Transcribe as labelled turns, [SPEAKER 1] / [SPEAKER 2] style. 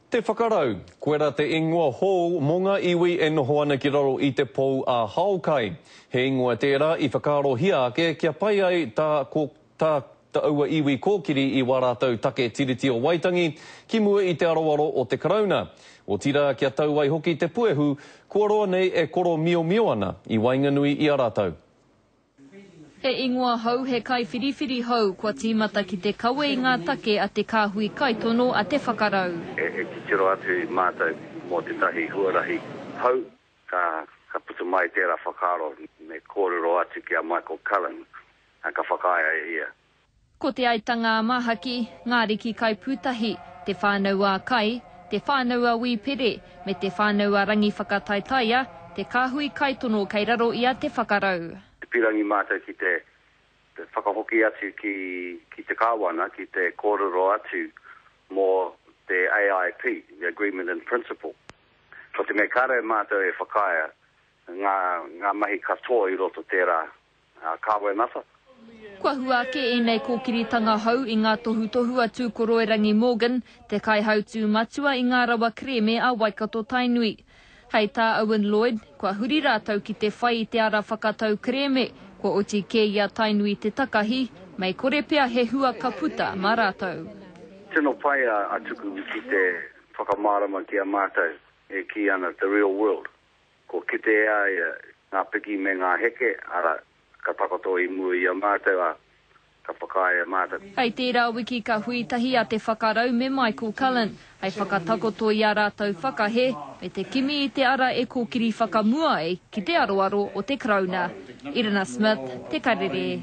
[SPEAKER 1] Te Whakarau, koira te ingoa hou mō ngā iwi e noho ana ki raro i te pou a Haokai. He ingoa tērā i whakaarohia ake kia pai ai tā tā aua iwi kōkiri i wā rātou take Tiriti o Waitangi ki mua i te aroaro o te Karauna. Otirā kia tau ai hoki te puehu kua roa nei e koromiomio ana i waenganui i a rātou.
[SPEAKER 2] He ingoa hou, he kaiwhiriwhiri hou kua tīmata ki te kawe i ngā take a te kāhui kaitono a Te Whakarau.
[SPEAKER 3] E titiro atu mātou mō tētahi huarahi hou, ka puta mai tērā whakaaro me kōrero atu ki a Michael Cullen, ka whakaae a ia.
[SPEAKER 2] Ko Te Aitanga-a-Māhaki, Ngāriki Kaipūtahi, Te Whānau-a-Kai, Te Whānau-a-Wī Pere, me Te Whānau-a-Rangiwhakataetaia, te kāhui kaitono kei raro i a Te Whakarau.
[SPEAKER 3] Te pīrangi mātou ki te whakahoki atu ki te Kāwana ki te kōrero atu mō te AIP, the Agreement in Principle. Ko te mea kāre mātou e whakaaea ngā mahi katoa i roto tērā Kāwenata.
[SPEAKER 2] Kua hua ake ēnei kōkiritanga hou i ngā tohutohu a Tūkoroirangi Morgan, te kaihautū matua i ngā rawa kerēme a Waikato-Tainui. Hei tā Owen Lloyd, kua huri rātou ki te whai i te ara whakatau kerēme, kua oti kē i a Tainui te takahi, mei kore pea he hua ka puta mā rātou.
[SPEAKER 3] Tino pai a Tuku ki te whakamārama ki a mātou e kī ana the real world. Kua kite e a ia ngā piki me ngā heke, arā, ka takoto i mua i a mātou, ā, ka whakaae e mātou.
[SPEAKER 2] Hei tērā wiki ka hui tahi a Te Whakarau me Michael Cullen hei whakatakoto i ā rātou whakahe me te kimi i te ara e kōkiri whakamua ai ki te aroaro o te Karauna. Irina Smith, Te Karere.